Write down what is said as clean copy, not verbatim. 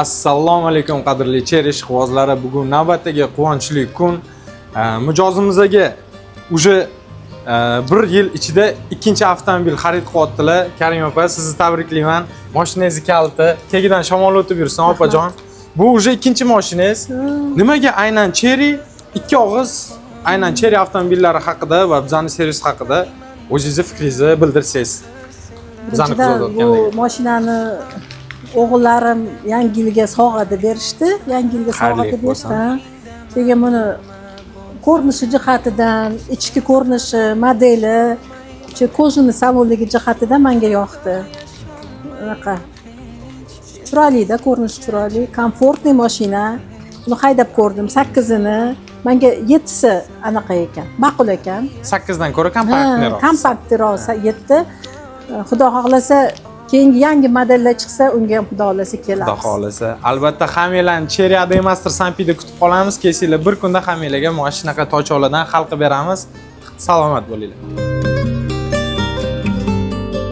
Assalomu alaykum, qadrli Chery ishqibozlari. Bugun navbatdagi quvonchli kun. Mijozimizga уже bir yil ichida ikkinchi avtomobil xarid qilyaptilar. Karim opa, sizni tabriklayman. Mashinangizni kaliti, tagidan shamol o'tib yursin, opajon. Bu уже ikkinchi mashinangiz. Nimaga aynan Chery? Ikki og'iz aynan Chery avtomobillari haqida va bizani servis haqida o'zingizni fikringizni bildirsangiz. Bizani Birinchidan, bu kuzatayotganlarga. mashinani o'g'illarim Yangi yilga sovg'a deb berishdi. Yangi yilga sovg'a Xayrli deb bo'lsin. berishdi. Ha. Keyin buni ko'rinishi jihatidan, ichki ko'rinishi, modeli, ichi кожаный salonligi jihatidan menga yoqdi. Unaqa chiroylida, ko'rinishi chiroyli, комфортный mashina. Buni haydab ko'rdim, sakkizini. Menga yettisi anaqa ekan, ma'qul ekan. 8 dan ko'ra kompaktliroq. Kompaktliroq yetti. Xudo xohlasa, keyingi yangi modellar chiqsa, unga ham, xudo xohlasa, kelamiz. Xudo xohlasa. Albatta, hammanglarni Chery AD Master Sampida kutib qolamiz. Kelsanglar, bir kunda hammanglarga mana shunaqa tochoqlardan hal qilib beramiz. Salomat bo'linglar.